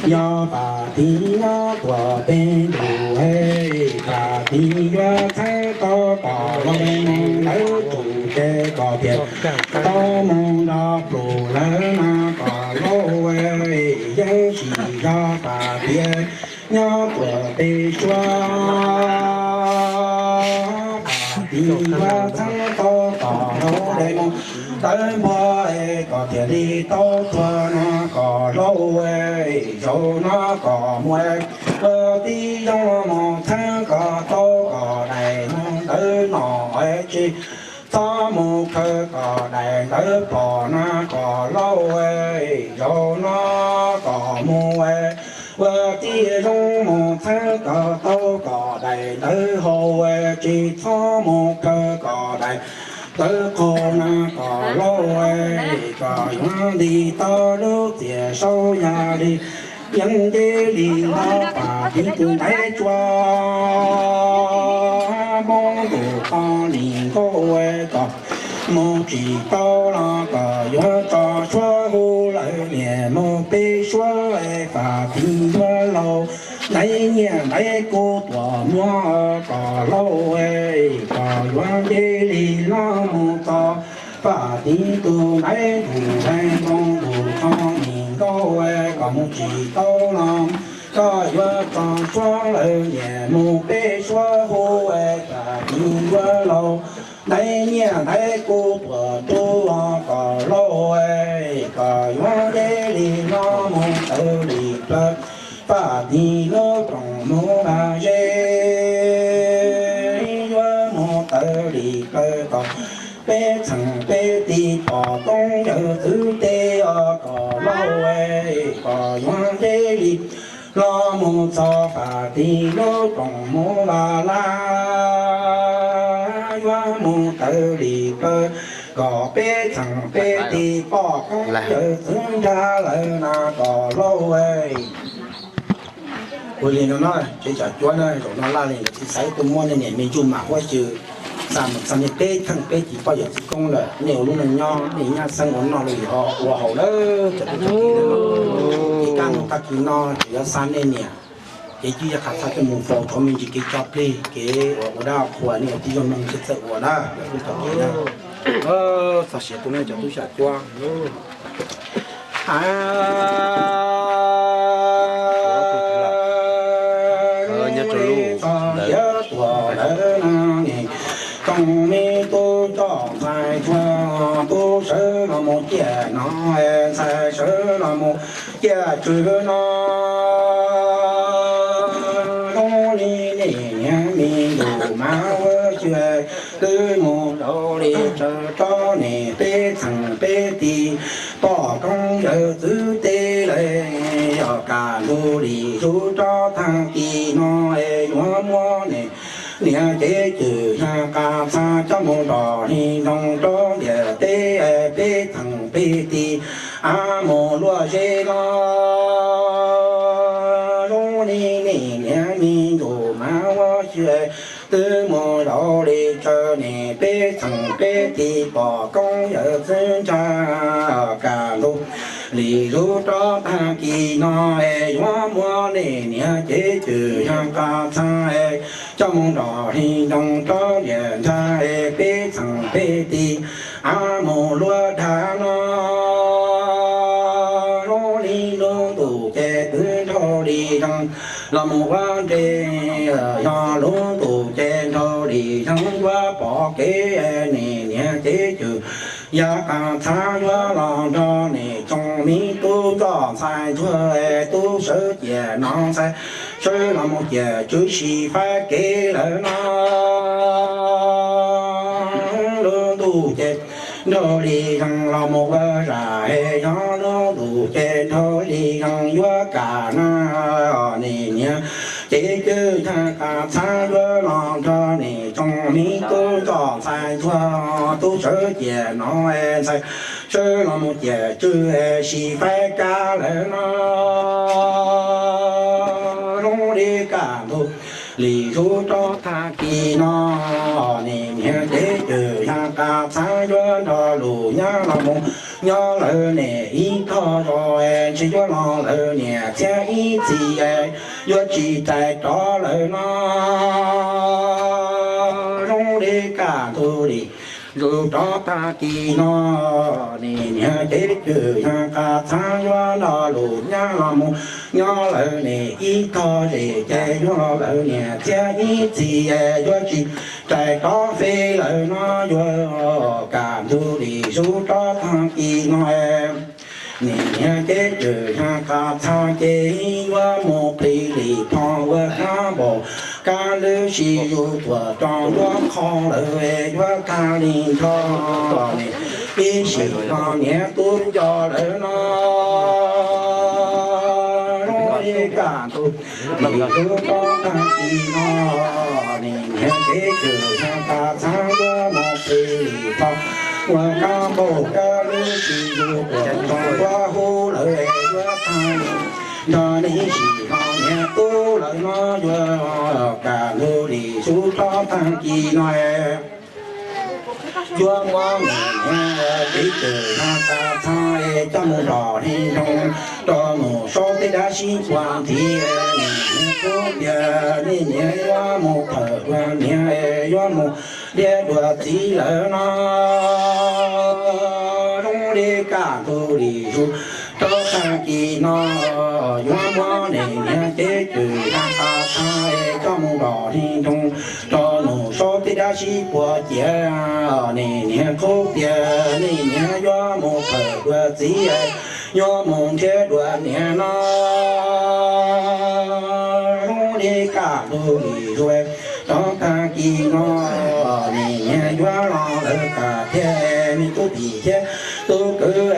Yog pam tij nyob tuam peb ntus, pam tij yuav txhawb tau kom los mus ntawd tsum ces kom tias tau mus nrog plum lawv no kom lauj, yeej tsis yog pam tij nyob tuam peb suab. Pam tij yuav txhawb tau kom los mus ntawd npua, kom thiaj li tau tuag no kom lauj, zaum no kom mus ua tib zoo mus txhawb kom tau kom daim mus ntawd no, tsis txhob mus khaws kom daim ntawd pom no kom lauj, zaum no kom mus ua tib zoo mus txhawb kom tau kom daim ntawd haus, tsis txhob mus khaws kom daim ntawd qaug no kom lauj, kom yuav nti tau lub txiaj saub yam li yeeb nce li los pam tij tus ntaiv tsua. Hmoob ntuj qhov nim nkauj kom mus tsis tau los kom yuav tso suab hu lawv niam mus peb suab, pam tij yuav laus ntaiv nyiaj ntaiv kub tuam muab kom lauj, kom yuav nce li los mus txog pam tij tus ntaiv tus ntaiv ntoo tus qhov nim nkauj kom mus tsis tau los kom yuav tso suab lawv niam mus peb suab hu, pam tij yuav laus ntaiv nyiaj ntaiv kub tuam rub kom lauj, kom yuav nce li los mus tawv li plaws pam tij lub rooj mus vaj zeb, yuav mus tawv li plaws kom peb txheej peb tij pom koob yawm txwv teb os kom lauj, kom yuav nce li los mus txog pam tij lub rooj mus vaj laj, yuav mus tawv li plaws kom peb txheej peb tij pom koob yawm txwv nrag lawm na kom lauj. Ua li no no tsev tsam cuab na, zaum no laj li nkawd txiv xaiv tuaj muab nej niam me ntsuj mam huab xyw xa mus txog nej peb txheej peb tij poj yawm txwv koob lawm. Nej ua lub neej nyob nej nyab xeeb ua noj li ho ua haus lawm. Ces kaj mus tag kis no tseem yuav xa nej niam, ces twb yog qhov txhaj coj mus faus rau me ntsis kev tso plig kev uas ua dab qhuas nej ua tib zoo mloog txhawj ua na. Txog siav tus nej cov tub xyam cuab. Nyob rau lub tuam lawm no ne, tsoom me tub rog ntxhais tub sawv los mus ciaj no, ntxhais sawv los mus ciaj tswv no. Zoo li nej niam me ntsuj mam huab xyw twb mus rau li tsaws rau nej peb txheej peb tij pom koob yawm txwv teb lawm. Yog kaj ntug li zus rau tag kis no es yuav muab nej niam cev cwm yog qas txha coj mus nrog hli nroog rau ntiaj teb peb txheej peb tij a mus luaj zeb no. Zoo li nej niam me ntsuj mam huab xyw twb mus rau li tsaws nej peb txheej peb tij pom koob yawm txwv ntag. Kaj ntug li zus rau tag kis no es yuav muab nej niam cev cwm yog qas txha coj mus nrog hli nroog rau ntiaj teb peb txheej peb tij a mus luaj dag no. Zoo li lub ntuj ces twb nrhau li zeeg los mus ua nres, yog lub ntuj ces nrhau li zeeg yuav pom kev nej niam cev cwm yog qas txha yuav los nrog nej tsoom me tub rog ntxhais ntsuag tub sawv ciaj no ntxhais sawv los mus ciaj tswv sib faib kev lawm no. Lub ntuj ces nrhau li zeeg los mus ua zaj es yog lub ntuj ces nrhau li zeeg yuav kam na. Nej niam cev cwm yog qas txha yuav los nrog nej tsoom me tub rog ntxhais ntsuag tub sawv ciaj no ntxhais sawv los mus ciaj tswv sib faib kab lawm no. Zoo li kaj ntug li zus rau tag kis no, nej niam cev cwm yog qas txha yuav nrog lus nyab los mus nyob lawm nej ib tog zos, ntshe yuav los lawm niam txiab ib txhis yuav tsis rais rov lawm no. Zoo li kaj ntug li zus rov tag kis no, nim niam kev cwm yog qas txhab yuav nrog lus nyab los mus nyob lawm nim ib tog zem ces yuav los lawm niam txiab ib txhis yuav tsis rais rov fej lawm no yuav kaj ntug li zus rov tag kis no. Nim niam kev cwm yog qas txhab ces yuav mus plig li phom ua kab npaum kab lwb si zus tuam rau nruab qhov lawm yuav tag li nrho nim ib sim no niam tub nco lawm no. Zoo li kaj ntug li zus rov tag kis no, nim niam kev cwm yog qas txhab yuav mus plig li phom ua kab npaum kab lwb si zus tuam rau nruab hub lawm yuav tag li nrho nim ib sim no niam tub lawm no yuav kaj ntug li zus rov tag kis no. Yuav muab nim niam kev cwm yog qas txhab coj mus nrog li nroo rau mus saub tej dab sib puag ntxiv nim niam tub tias nim niam yuav mus phawm dua niam yuav mus nrhiav dua txiv lawm no. Zoo li kaj ntug li zus rov tag kis no, yuav muab nim niam kev cwm yog qas txhab coj mus nrog li nroo rau mus saub tej dab sib puag ciav nim niam tub tias nim niam yuav mus phawm dua txiv, yuav mus nrhiav dua niam no. Zoo li kaj ntug li zus rov tag kis no, nim niam yuav los lawm qas thiab nim tub tim thiab tub kwv,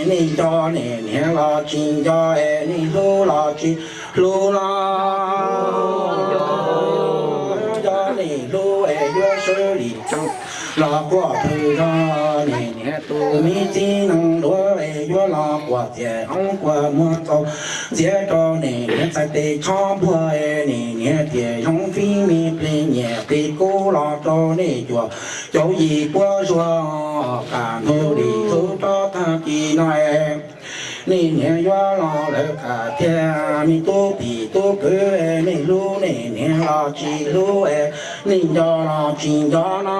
nim nco nim niam los tsis nco, nim hlub los tsis hlub no. Nco nim hlub yuav sawv li tsees los quaj plhws zog nim niam tus me txiv nees duav, yuav los quas txias oob quas muag txaus ntxiab rau nim niam txhais tes tshob npuag, nim niam tias zoo fij me plig nyiam plig kub los rau nej cuam caum yim puab zuag, kaj ntug li zus rov tag kis no. Nim niam yuav los lawm qas thiab nim tub tim tub kwv, nej hlub nim niam los tsis hlub, nej nco los tsis nco no.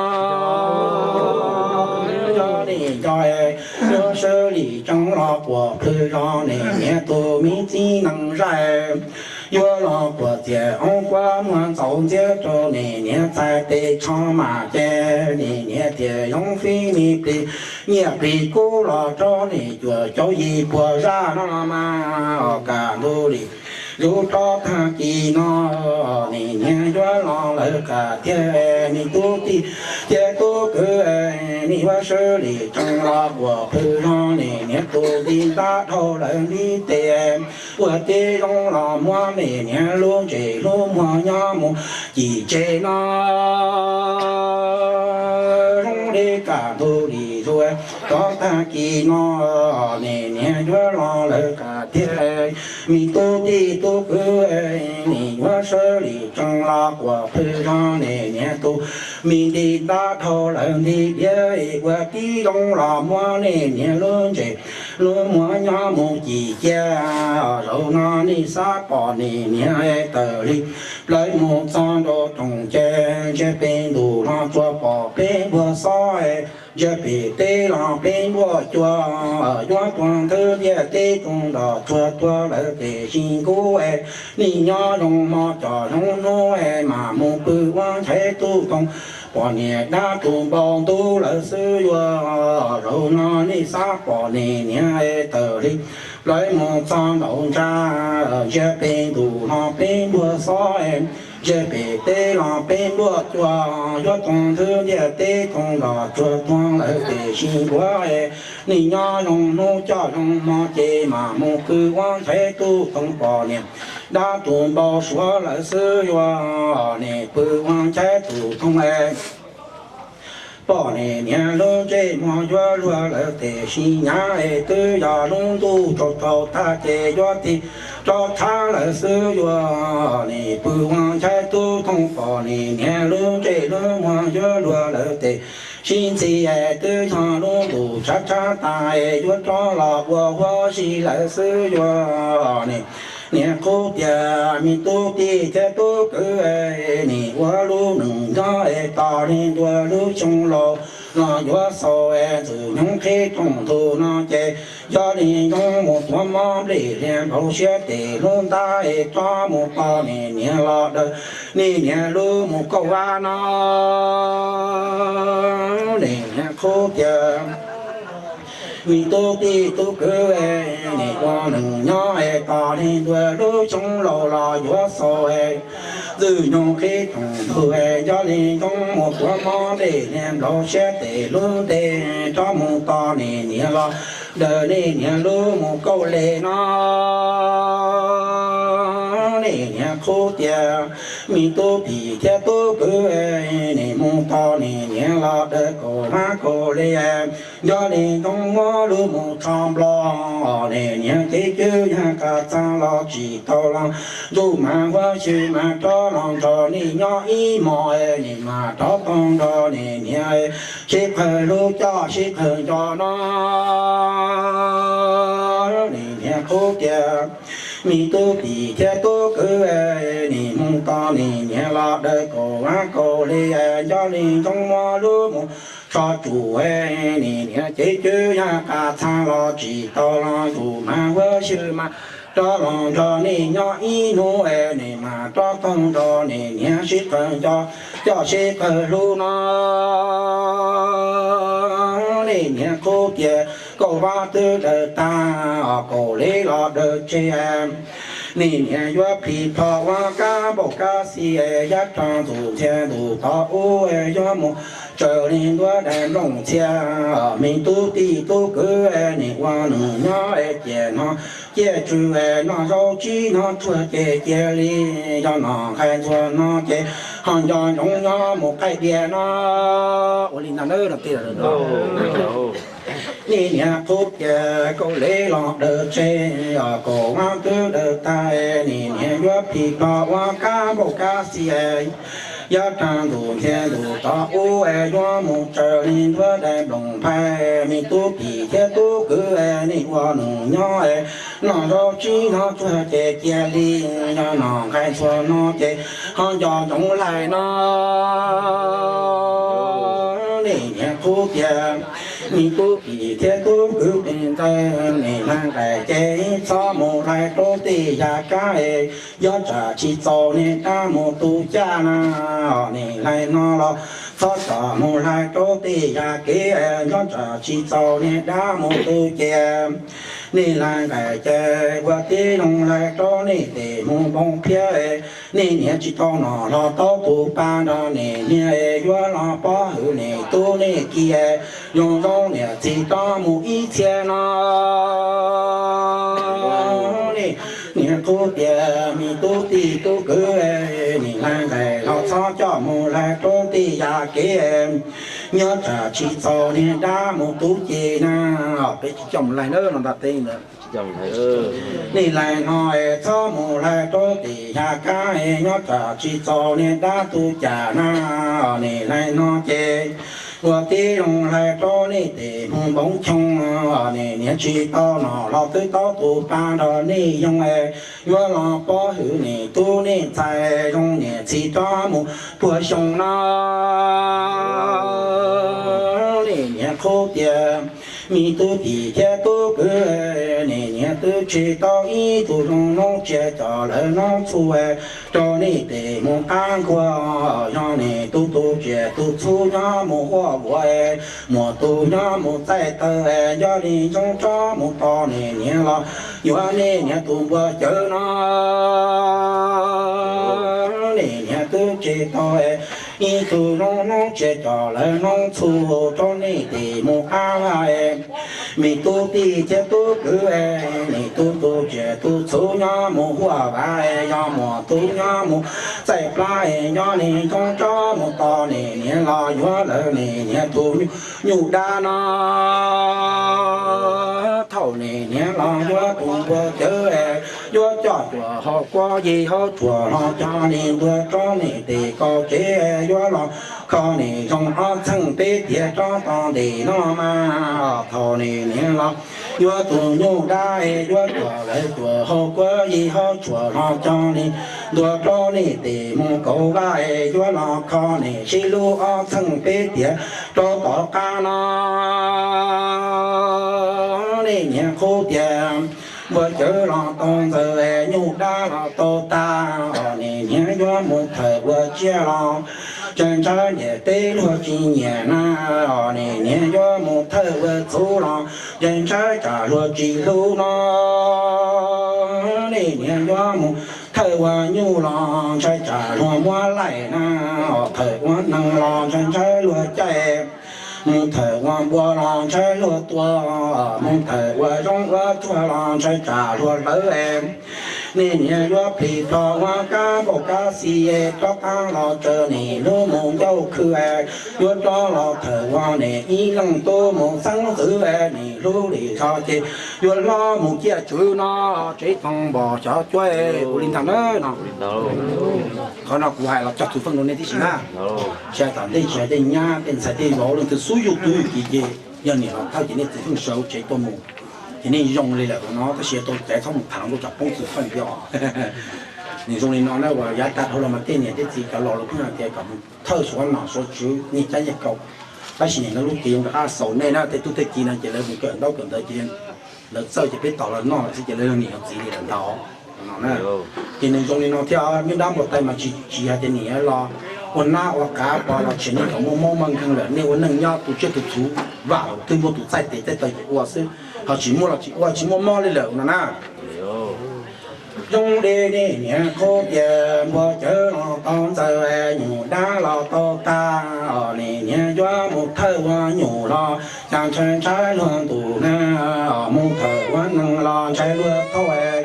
Yog nej nco, yuav sawv li tsees los quas plhws zog nim niam tus me txiv nees zaj, yuav los quas txias oob quas muag txaus ntxiab rau nim niam txhais tes tshob mas ces nim niam tias zoo fij me plig nyiam plig kub los rau nej cuam caum yim puab zaj no los mas, kaj ntug li zus rov tag kis no. Nim niam yuav los lawm qas thiab nim tub tim thiab tub kwv, nej yuav sawv li tsees los quas plhws zog nim niam tus ntiv ntab dhau lawm ntiv tes, ua tib zoo los muab nim niam lub ntsej lub muag nyob mus cim tseg no. Zoo li kaj ntug li zus rov tag kis no, nim niam yuav los lawm qas thiab nim tub tim tub kwv, nej yuav sawv li tsees los quas plhws zog nim niam tus me ntiv ntab dhau lawm ntiv diav, ua tib zoo los muab nim niam lub ntsej lub muag nyob mus cim cia. Zaum no nej xav pom nim niam tawm li plawv mus txog nraum rooj ces ntsia pem ntuj los tsuas pom peb npuag xob, ntsia pem teb los peb npuag cua, yuav tuag nthwv ntiaj teb tuag nrog tsuag tuag lawm tes sis nkuv, nej nyob zoo hmo cov zoo hnub mas mus pw ua nchaiv tub toog, pom niam dab tus npau ntuj lawm xwb yuav. Zaum no nej xav pom nim niam tawm li plawv mus txog nraum ntsa, ntsia pem ntuj los peb npuag xob, ntsia pem teb los peb npuag cua, yuav tuag nthwv ntiaj teb tuag nrog tsuag tuag lawm tes sis nkuav, nej nyob zoo hnub coj zoo hmo ces mas mus pw ua nchaiv tub toog, pom niam dab tus npau suav lawm xwb yuav, nej pw ua nchaiv tub toog. Pom nim niam lub ntsej muag yuav luag lawm tes sis nyav es twb yog lub ntuj tsaus tsaus tag ces yuav tig rov tshab lawm xwb yuav, nej pw ua nchaiv tub toog, pom nim niam lub ntsej lub muag yuav luag lawm tes sis ntxhi es twb yog lub ntuj tshav tshav tas es yuav rov los ua huab si lawm xwb yuav, nej Niam qhuab tias me tub tij thiab tub kwv, nim ua lub neej nyob es tos li ntua lub xyoo laus los yuav xaus es ntxwg nyoog qhib rooj ntug no ces yog li nyoog mus tuav mob nplij hlias nplaum siab tes lub ntab es rov mus tos niam niam los daws niam niam lub mus kauj vab no. Niam niam qhuab tias me tub tij tub kwv, nim ua neej nyob es tos li ntua lub xyoo laus los yuav xaus es ntxwg nyoog qhib rooj ntug es yog li nyoog mus tuav mob nplij hlias nplaum siab tes lub nte rov mus tos niam niam los daws niam niam lub mus kauj vab no. Niam niam qhuab tias me tub tij thiab tub kwv, nim mus tos niam niam los daws kauj vab kauj vab, yog li nyoog muab lub mus tso nplo, niam niam cev cwb yog qas txag los tsis tau los ntuj mas huab xyw mas rov los nrog nej nyob ib hmos, nej mas rov tau nrog niam niam sib qawg hlub coj sib qawg nco no. Niam niam qhuab tias me tub tij thiab tub kwv, nim mus tos niam niam los daws kauj vab kauj vab, yog li nyoog muab lub mus tso tsum, niam niam cev cwb yog qas txag los tsis tau los ntuj mas huab xyw mas rov los nrog nej nyob ib hnub, nej mas rov tau nrog niam niam sib qawg nco coj sib qawg hlub no. Niam niam qhuab tias kauj vab twb daws tag, kauj vab los daws tseg, niam niam yuav plhis plho ua kab npauj kab xis, yog rog ntxuj ntxhias ntuj tod ub, yuav mus tsaws li ntua daim nplooj ntxhias. Me tub tij tub kwv, nim ua neej nyob ciaj no ciaj tsw, noj zaub tsib hnub tsuag ces cia li, yog noj nqaij ntxhua no ces ho nco ntsoov nyob mus qaij diav no. Ua li no na. Niam niam qhuab tias kauj vab los daws tseg, kauj vab twb daws tag, niam niam yuav plhis plho ua kab npauj kab xis, yog rog ntxuj ntxhias ntuj tod ub, yuav mus tsaws li ntua daim nplooj nphaij. Me tub tij thiab tub kwv, nej ua neej nyob noj zaub tsib hnub tsuag ces cia li, yog noj nqaij ntxhua no ces ho nco ntsoov laij no. Niam niam qhuab tias me tub tij thiab tub kwv, nej laij nqaij ces txhob mus laij rau tej yam kab, yog tsam tsis txaus nej dab mus tu caj na. Nej laij no los txhob txawm mus laij rau tej yam kev, yog tsam tsis txaus nej dab mus tu ces nej laij nqaij ces ua tib zoo laij rau nej tej mus npoo phiab. Nej niam tsis tau nom los tau tus pa nrog nej niam, yuav los pov hwm nej tub nej ki, zoo zoo niam txiv rov mus ib txhia no. Nej niam qhuab tias me tub tij tub kwv, nej laij nqaij los txhob coj mus laij rau tej yam kev, nyob tsam tsis txaus nej dab mus tu ces na. Peb tsis coj mus laij na no nta teb ntawd. Nej laij no txhob mus laij rau tej yam kab, nyob tsam tsis txaus nej dab tu cas na. Nej laij no ces ua tib zoo laij rau nej tej mus npoo choo, nej niam tsis tau nom los twb tau tus pa nrog nej yoog, yuav los pov hwm nej tub nej ntxhais zoo niam txiv rov mus puag xyoo no. Nej niam qhuab tias me tub tij thiab tub kwv, nej niam twb tseg tau ib tug zoo noob tsiaj coj lawv noob txhuv rau nej tej mus qab nkuaj, yog nej tus tu tsiaj tus txhuv nyob mus huaj vuas, muaj tus nyob mus txaij taw, yog li zoo rov mus tos nej niam los yuav nej niam tus npua cawv no. Nej niam twb tseg tau ib tug zoo noob tsiaj coj lawv noob txhuv rau nej tej mus qab vaj. Me tub tij thiab tub kwv, nej tus tu tsiaj tus txhuv nyob mus huaj vav, yog muaj tus nyob mus txaij plab, yog nej zoo rov mus tos nej niam los yuav lawv nej niam tus nyuj dab no. Thaum nej niam los yuav tus npua cawv, yuav coj cuam hauv kuab yig hauv tsuas los cog nej ntua rau nej tej kaum tsev, yuav los kho nej zoo ob txheej peb tiag rov tau ntes no mas. Thaum nej niam los Yuav tus nyuj dab es yuav tuam lawv tuam hau kuab yig hauv tshuam los cog nis ntua plaub nis tes mus kaum vaj es yuav los kho nim sib hlub ob txheej peb tiam rau tom qab no. Nej niam qhuab tias npua cawv los tau ntxaws es nyuj dab los tau tag, os nej niam yuav mus thawj ua tsiaj los ntshai ntshai niam teb luag tsis nyiam na, os nej niam yuav mus thawj ua txhuv los ntshai ntshai tsam luag tsis hlub no. Nej niam yuav mus thawj ua nyuj los ntshai tsam luag muab laij na, os thawj ua neeg los ntshai ntshai luag caij, mus thawj ua npua los ntshai luag tua, mus thawj ua zoov ua tsuag los ntshai tsam luag hlawv. Nej niam yuav plis plho ua kab npauj kab xis es rov qab los tsaws nim hlub mus ncauj khw, yuav rov los thawj ua nim ib leeg tub mus xeeb ntxwv nim hlub li tso ces yuav hlob mus ciaj tswv no, tsev thooj npos xyov cuab ua li ntag na no. Qhov no kuv hais los cog tus feej rau nej tib si na. Tsis hais tom ntej tsis hais tej nyab tej ntxhais tej vauv leej twg xub yug tub yug ki ces yog nim los thawj ces nej txiv feej sawv tsev tuaj mus ces nej zoo li lawm no, tab sis tau caiv txhob mus tham los ua cov poob txwv feej thiab. Nws zoo li no na, uas yav tag dhau los mas tej niam tej txiv cov laus lawv pheej hais tias kom mus thawj suav nom suav tswv nyiaj cab nyiaj kaus, tab sis nim no lub cev zoo rov qab xaus nej na, tej tub tej ki no ces lawv mus kawm ntaub kawm ntawv ces lawv txawj ces peb tos los noj lawm xwb ces lawv yog niam yog txiv li lawm ntag. Ces nws zoo li no thiab, nyob dab npua tais mas tsis tsis hais tias nim los ua nab ua qav pos los tseem nej kom muaj mob muaj nkeeg lawm, nej ua neej nyob tu tsiaj tu txhuv vam twg muaj tus txaij tes txaij taw ces ua xwb, ho tsis muaj los tsis ua tsis muaj mob li lawm no na. Zoo li nej niam qhuab tias npua cawv los tau ntxaws, nyuj dab los tau tag, os nej niam yuav mus thawj ua nyuj los cas ntshai ntshai luag ntus na, os mus thawj ua neeg los ntshai luag thauj,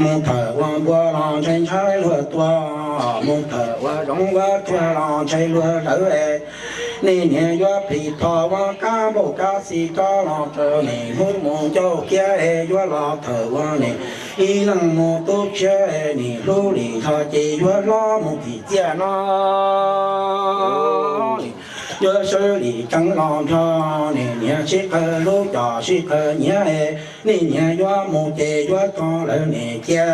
mus thawj ua npua los ntshai ntshai luag tua, mus thawj ua zoov ua tsuag los ntshai luag hlawv. Nej niam yuav plis plho ua kab npauj kab xis rov los tsaws nim hlub mus ncauj khiab es yuav los thawj ua nim ib leeg mus tub tshiab nim hlub li tho ces yuav hlob mus tim ciaj no. Yuav sawv lim tseev los nrog nej niam sib qawg hlub cov sib qawg nyiav, nej niam yuav mus ces yuav tso lawv nim cia,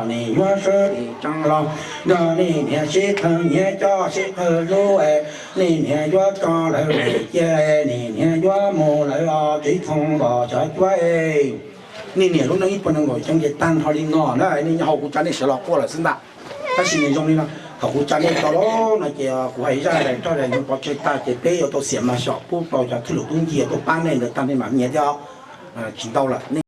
nej yuav sawv lim tseev los nrog nej niam sib qawg nyiav cov sib qawg hlub, nej niam yuav tso lawv nim cia, nej niam yuav mus lawv os tsev thooj npos xyov cuab. Nej niam lub neej ib puas nees nkaum xyoo ces tag nrho li no na, nej nyob hauv kuv tsa nej sawv los quaj lawm xwb ntag. Tab sis nws zoo li no, thaum kuv tsa nej tau los no ces kuv hais zaj dais roj dais ntoo pov tseg tag ces peb yuav tau xiam mas xyom pub rau cov thwj lwm tub ncig tuaj pab nej ntawd tag nej mam nyiav thiab. Tsis ntau lawm.